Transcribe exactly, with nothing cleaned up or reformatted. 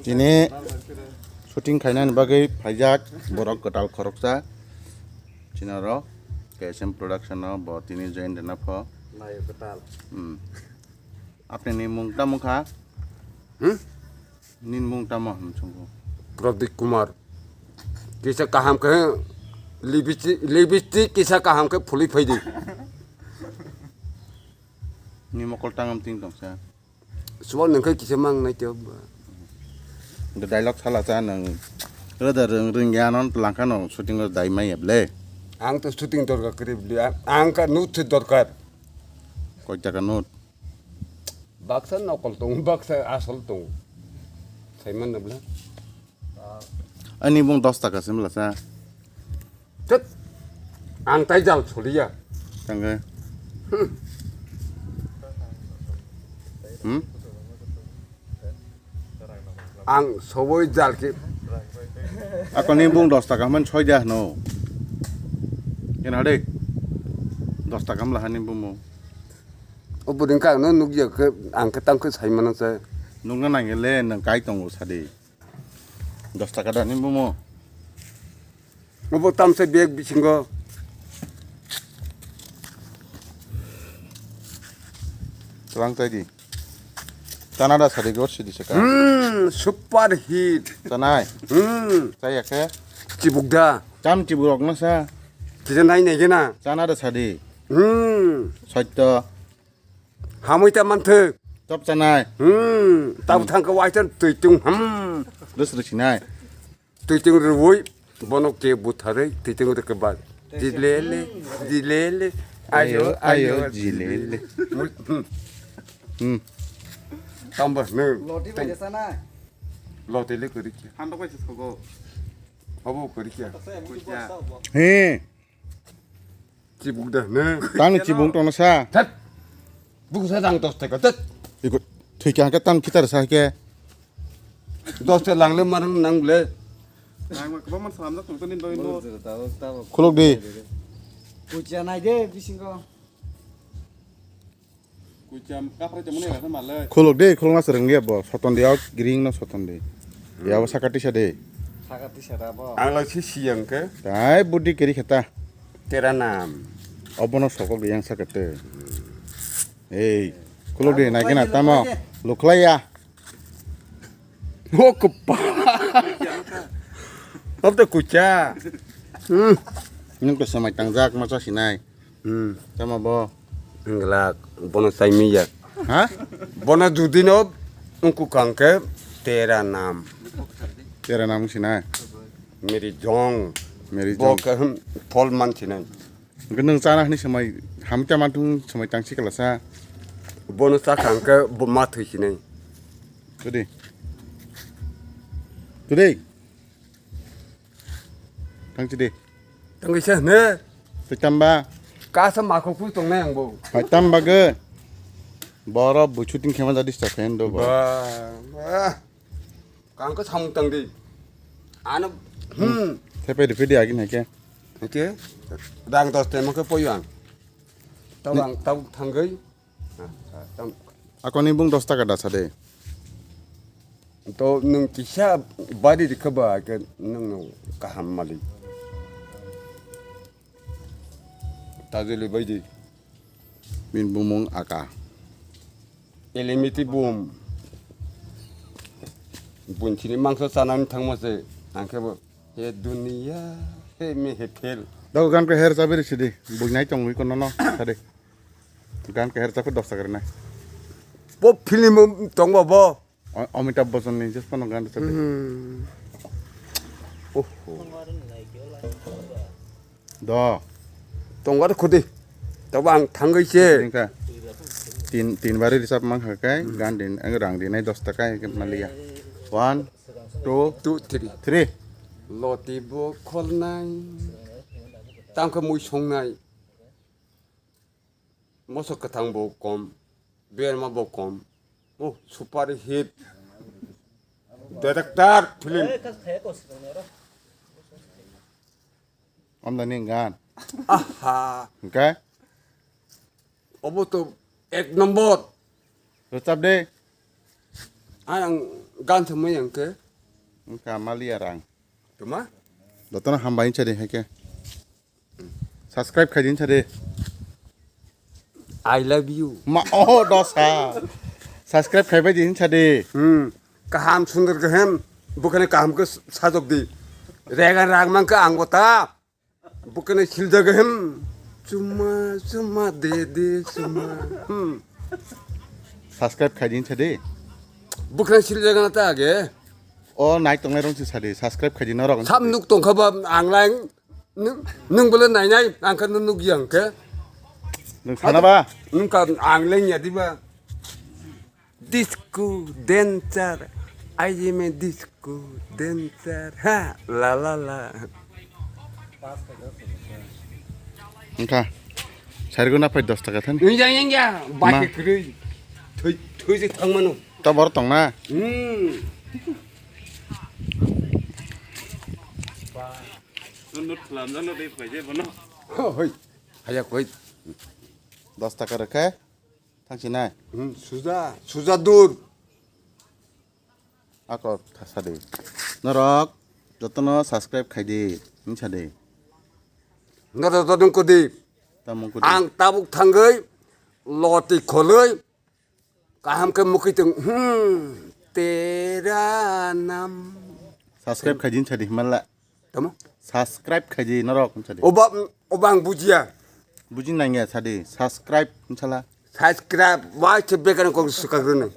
Tini shooting khainani bagwi phaijak borok kwtal khoroksa. Chini oro K S M production o bo tini join rwna pho. Nayo kwtal. Hmm. Apni ni mung tamo kha? Hmm? Nini mung tamo hwn chwngo? Pradeep Kumar. Kisa kaham khe lipstick, lipstick kisa kaham khe phulwi phaidi. Ni mokol tangam ting tongsa. Subo nungkhe kisa mang nai teo. The dialogue sala cha nang. Rada rung rung ya non langkha no shooting o dai mai able. Ang to shooting dorkar kwrwi bli. Ang, ang ka nut dorkar. Koi taka nut? Baksa nokol tong, baksa asol tong. Saiman na bla. Ani bung dos taka sim la sa. Tet. Ang tai jal soliya. Tangga. Hmm? Hmm? Ang soboi jal ki. Ako ni bung dos taka man soi dia no. Kena de. Dos taka mla hani bung mo. O buding ka no nuk ya ke ang ke tang ke sai mana se. Nuk na nang le nang kai tong sadi. Dos taka da ni bung mo. Obo tamsa bag bisingo. Twlang tai di. Chana da sadi gor sidi saka. Hmm, super hit. Chanai. Hmm. Chai ya khe. Chibuk da. Cham chibuk rok na sa. Kisa nai nai gena. Chana da sadi. Hmm. Sotto. Hamui ta manthok. Chop chanai. Hmm, tab thang ka wai chan tui tung ham. Rus rus sinai. Tui tung rui, bono ke butharei, tui tung rui ke bad. Jilele, jilele, ayo, Ayo, ayo, ayo, jilele. Mui, hmm. Hmm. Tamba, ne. Loti bai sana. Loti le kori kya? Hando bai se sogo. Abo kori kya? Kuya. He. Chibuk da, ne? Tangni chibung tongna sa. That. Buk sa dang dos taka, that. Iko, thwi kha khe tang khitar sa khe. Dos taka lang le marang nang le. Ang ma kwbangma salamjak tong toni doi no. Khuluk di. Kucha nai de bisingo. Kucham kapra jamune ra malai. Khuluk de, khuluk na sereng dia bo. Soton dia, green no soton de. Ya bo sakati sa de. Sakati sa da bo. Ang la si siyang ke. Tai budi keri khata. Tera nam. Obono sokok yang sakate. Ei, khuluk de, nai kena tamo. Lukhlai ya. Ho kpa. Ab to kucha. Hmm. Nung ko samai tangjak ma cha sinai. Hmm. Tamo bo. Nglak, bono sai mi ya. Ha? Bono judi no ungku kangke tera nam. Tera nam sinai. Meri jong. Meri Bo jong. Ke, hmm, phol man sinai. Nung chana hani samai hamta mantung samai tangsi kalasa. Bono cha kangke bo ma thwi sinai. Today. Today. Tangsi de. Tangsi ne. Pitamba. Kasa makhok phu tongnai ang bo. Hai tamba ge. Boro buchu ting khema jadi stop hen do bo. Ba, ba. Kang ko samung tang di. Ano, hmm. Thepe de pidi agin hake. Oke. Dang dos temo ke poyang. Tau ang tau thanggai. Akoni bung dos taka dasa de. To nung kisa bari di khaba ke nung nung kaham mali. Tajuli baidi. Bin bumung aka. Elemiti bum. Bunchini mangso chanani thangma se. Angke bo. He dunia, he me he phel. Dago gan ko her chabiri sidi. Bugnai tongwi kono no. Sadi. Gan ko her chakho dos taka rinai. Bo film tongba bo. O-, Amitabh Bachchan ni just pano gan rwchapdi. Hmm. Oh. Do. Tongwar khudi. Tabo ang thangwi se. Ringka. Tin, tin bari rwchap mang kha kai, gan din, ang rang din ai dos taka ke maliya. One, two, Two, three. Three. Loti bo kholnai. Tangkha mui songnai. Moso kwthang bo kom, berma bo kom. Oh, super hit. Director film. Amdani gan. Aha. Hwnkhe? Obo to ek nombor. Rwchap de. Ang Gan thumui yang khe. Wngkha maliya rang. Tuma? Dotono hambai hinsa de hai khe. Subscribe khai di hinsa de. I love you. Ma, oh, dosa. Subscribe khai bai di hinsa de. Hmm. Kaham sundor kaham. Bukhani kaham khe sajok di. Regan rang mang khe ang bo ta. Bukhani siljak hem. Chuma, chuma, de, de, chuma. Hmm. Subscribe khai di hinsa de. Bukhani siljak na ta age. O nai tongnai rong si sa de. Subscribe khai di norok. Sam nuk tong kha ba ang lang. Nung, nung bole nai nai ang kha nung nuk yang khe. Nung sana ba? Nung kha ang leng ya di ba. Disco dancer, I am a disco dancer, ha, la la la. Wngkha, sariguna phai dos taka thani. Nung yang yang ya, Ma. Baki kwrwi. Thui, thui se thang mano. Ta bor tong na? Hmm. Nut khlam jano de phai je bono. Hoi, haya koi. Dos taka rwkhe. Thangsinai. Hmm, suja, suja dur. Ako thasa de. Norok jotono subscribe khai di. Hinsa de. Norok jotono kodi. Tamung kodi. Ang tabuk thangwi loti kholwi kaham khe mukhi tong. Hmm, tera nam. Subscribe khai di hinsa de himala. Tamo? Subscribe khai di norok hinsa de. Oba, oba ang bujiya. Buji nangya sadi. Subscribe hinsala. Subscribe wai se bekar kok suka grene.